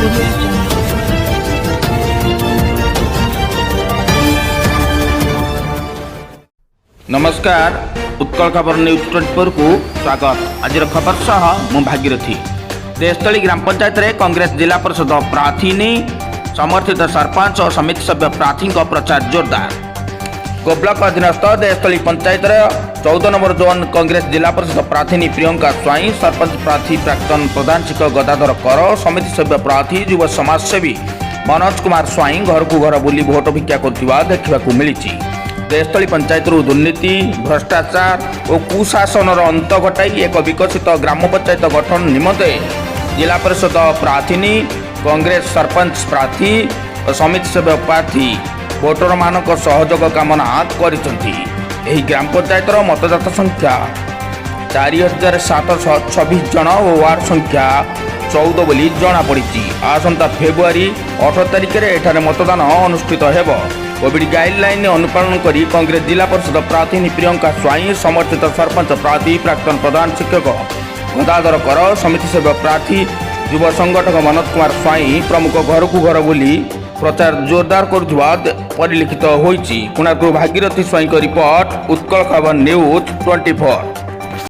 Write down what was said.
Audio Jungle. ନମସ୍କାର, ଉତ୍କଳ ଖବର news 24କୁ ସ୍ୱାଗତ। ଆଜିର ଖବର ସହ ମୁଁ ଭାଗୀରଥୀ। ଦେଶସ୍ଥଳୀ ଗ୍ରାମ ପଞ୍ଚାୟତରେ କଂଗ୍ରେସ ଜିଲ୍ଲା ପରିଷଦ ପ୍ରାର୍ଥିନୀ, ସମର୍ଥିତ ସରପଞ୍ଚ ଓ ସମିତି ସଭ୍ୟ ପ୍ରାର୍ଥୀଙ୍କ ପ୍ରଚାର ଜୋରଦାର। ଗୋବ୍ଲକ ଅଧୀନସ୍ଥ ଦେଶସ୍ଥଳୀ ପଞ୍ଚାୟତର 14 ନମ୍ବର ଜୋନ୍ କଂଗ୍ରେସ ଜିଲ୍ଲା ପରିଷଦ ପ୍ରାର୍ଥିନୀ ପ୍ରିୟଙ୍କା ସ୍ୱାଇଁ, ସରପଞ୍ଚ ପ୍ରାର୍ଥୀ ପ୍ରାକ୍ତନ ପ୍ରଧାନ ଶିକ୍ଷକ ଗଦାଧର କର, ସମିତି ସଭ୍ୟ ପ୍ରାର୍ଥୀ ଯୁବ ସମାଜସେବୀ ମନୋଜ କୁମାର ସ୍ୱାଇଁ ଘରକୁ ଘର ବୁଲି ଭୋଟ ଭିକ୍ଷା କରୁଥିବା ଦେଖିବାକୁ ମିଳିଛି। ଦେଶସ୍ଥଳୀ ପଞ୍ଚାୟତରୁ ଦୁର୍ନୀତି, ଭ୍ରଷ୍ଟାଚାର ଓ କୁଶାସନର ଅନ୍ତ ଘଟାଇ ଏକ ବିକଶିତ ଗ୍ରାମ ପଞ୍ଚାୟତ ଗଠନ ନିମନ୍ତେ ଜିଲ୍ଲା ପରିଷଦ ପ୍ରାର୍ଥିନୀ, କଂଗ୍ରେସ ସରପଞ୍ଚ ପ୍ରାର୍ଥୀ ଓ ସମିତି ସଭ୍ୟ ପ୍ରାର୍ଥୀ ଭୋଟରମାନଙ୍କ ସହଯୋଗ କାମନା କରିଛନ୍ତି। ଏହି ଗ୍ରାମ ପଞ୍ଚାୟତର ମତଦାତା ସଂଖ୍ୟା 4726 ଜଣ ଓ ୱାର୍ଡ ସଂଖ୍ୟା 14 ବୋଲି ଜଣାପଡ଼ିଛି। ଆସନ୍ତା ଫେବୃଆରୀ 18 ତାରିଖରେ ଏଠାରେ ମତଦାନ ଅନୁଷ୍ଠିତ ହେବ। କୋଭିଡ ଗାଇଡଲାଇନ୍ ଅନୁପାଳନ କରି କଂଗ୍ରେସ ଜିଲ୍ଲା ପରିଷଦ ପ୍ରାର୍ଥିନୀ ପ୍ରିୟଙ୍କା ସ୍ୱାଇଁ, ସମର୍ଥିତ ସରପଞ୍ଚ ପ୍ରାର୍ଥୀ ପ୍ରାକ୍ତନ ପ୍ରଧାନ ଶିକ୍ଷକ ଗଦାଧର କର, ସମିତି ସଭ୍ୟ ପ୍ରାର୍ଥୀ ଯୁବ ସଂଗଠକ ମନୋଜ କୁମାର ସ୍ୱାଇଁ ପ୍ରମୁଖ ଘରକୁ ଘର ବୁଲି ପ୍ରଚାର ଜୋରଦାର କରୁଥିବା ପରିଲକ୍ଷିତ ହୋଇଛି। କୋଣାର୍କରୁ ଭାଗୀରଥୀ ସ୍ୱାଇଁଙ୍କ ରିପୋର୍ଟ, ଉତ୍କଳ ଖବର ନ୍ୟୁଜ୍ 24।